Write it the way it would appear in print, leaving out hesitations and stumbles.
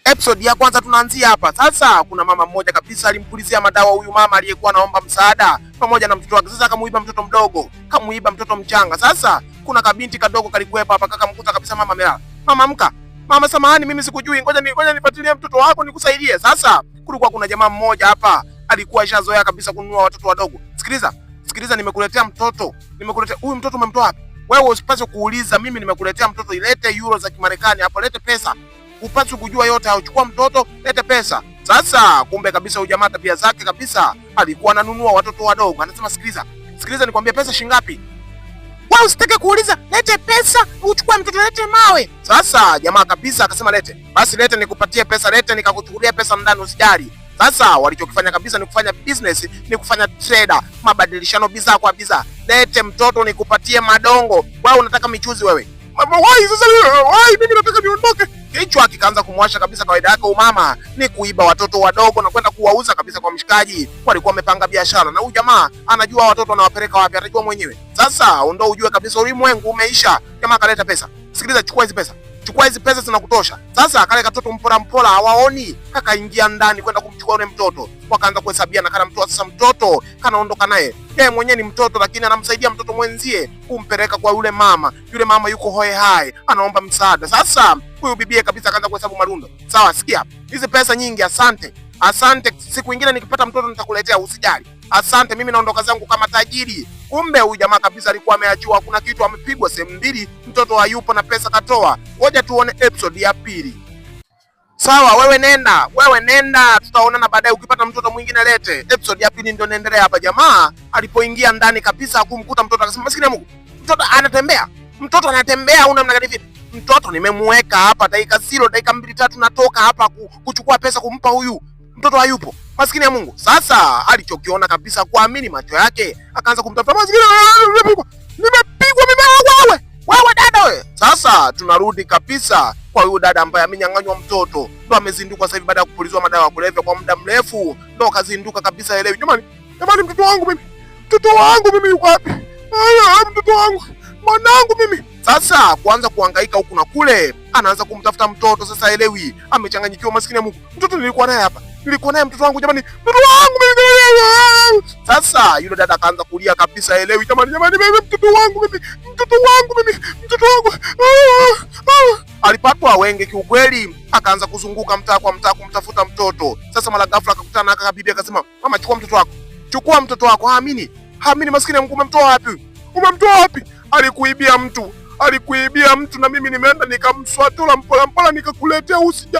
Episode ya kwanza tunaanzia hapa. Sasa kuna mama mmoja kabisa alimpulizia madawa huyu mama aliyekuwa anaomba msaada pamoja na mtoto wake. Sasa akamuiba mtoto mdogo, kamuiba mtoto mchanga. Sasa kuna kabinti kadogo kalikuwepo hapa, kakamkuta kabisa mama amelala. Mama amka. Mama samahani, mimi sikujui, ngoja nifuatilie mtoto wako nikusaidie. Sasa kulikuwa kuna jamaa mmoja hapa alikuwa ashazoea kabisa kununua watoto wadogo. Sikiliza, sikiliza, nimekuletea mtoto. Nimekuletea huyu mtoto, umemtoa wapi? Wewe usipaswe kuuliza, mimi nimekuletea mtoto, ilete euro za Kimarekani hapo, lete pesa. Upaswe kujua yote hayo, chukua mtoto, lete pesa. Sasa kumbe kabisa huyu jamaa tabia zake kabisa alikuwa ananunua watoto wadogo. Anasema sikiliza, sikiliza nikwambie, pesa shingapi? Wewe usitake kuuliza, lete pesa, uchukue mtoto, lete mawe. Sasa jamaa kabisa akasema lete. Basi lete nikupatie pesa, lete nikakuchukulia pesa ndani, usijali. Sasa walichokifanya kabisa ni kufanya business, ni kufanya trader, mabadilishano bidhaa kwa bidhaa. Lete mtoto nikupatie madongo. Wewe unataka michuzi wewe. Mama, wai sasa wai mimi nataka niondoke. Kichwa kikaanza kumwasha kabisa. Kawaida yake umama ni kuiba watoto wadogo na kwenda kuwauza kabisa kwa mshikaji. Walikuwa wamepanga biashara na huyu jamaa anajua watoto anawapeleka wapi, atajua mwenyewe. Sasa ndo ujue kabisa ulimwengu umeisha. Jamaa akaleta pesa. Sikiliza, chukua hizi pesa, chukua hizi pesa zinakutosha. Sasa kale katoto mpora mpora hawaoni, kakaingia ndani kwenda kumchukua yule mtoto, wakaanza kuhesabia na kana mtoa. Sasa mtoto kanaondoka naye, yeye mwenyewe ni mtoto, lakini anamsaidia mtoto mwenzie kumpeleka kwa yule mama. Yule mama yuko hoe hai, anaomba msaada. Sasa huyu bibie kabisa akaanza kuhesabu marundo. Sawa, sikia, hizi pesa nyingi, asante asante, siku ingine nikipata mtoto nitakuletea, usijali. Asante, mimi naondoka zangu kama tajiri. Kumbe huyu jamaa kabisa alikuwa ameachiwa, kuna kitu amepigwa sehemu mbili, mtoto hayupo na pesa katoa. Ngoja tuone episode ya pili. Sawa, wewe nenda, wewe nenda, tutaonana baadaye. Ukipata mtoto mwingine lete. Episode ya pili ndio naendelea hapa. Jamaa alipoingia ndani kabisa hakumkuta mtoto, akasema maskini ya Mungu, mtoto anatembea, mtoto anatembea, una namna gani vipi? Mtoto nimemuweka hapa dakika zero, dakika mbili tatu, natoka hapa kuchukua pesa kumpa huyu mtoto, hayupo. Maskini ya Mungu. Sasa alichokiona kabisa kuamini macho yake, akaanza kumtafuta maskini, nimepigwa, nimepigwa mimi, wewe wewe dada wewe. Sasa tunarudi kabisa kwa huyu dada ambaye amenyang'anywa mtoto, ndo amezinduka sasa hivi baada ya kupulizwa madawa ya kulevya kwa muda mrefu, ndo kazinduka kabisa, elewi. Jamani, jamani, mtoto wangu mimi, mtoto wangu mimi yuko wapi? Mtoto wangu, mwanangu mimi. Sasa kuanza kuhangaika huku na kule, anaanza kumtafuta mtoto sasa, elewi, amechanganyikiwa. Maskini ya Mungu, mtoto nilikuwa naye hapa, nilikuwa naye mtoto wangu, jamani, mtoto wangu mimi. Sasa yule dada akaanza kulia kabisa, elewi, jamani, jamani, mimi mtoto wangu mimi, mtoto wangu mimi, mtoto wangu. Alipatwa wenge kiukweli, akaanza kuzunguka mtaa kwa mtaa kumtafuta mtoto. Sasa mara ghafla akakutana na kaka bibi, akasema mama, chukua mtoto wako, chukua mtoto wako. Haamini, haamini, maskini ya Mungu, umemtoa wapi? Umemtoa wapi? Alikuibia mtu, alikuibia mtu, na mimi nimeenda nikamswatula mpola mpola, nikakuletea usija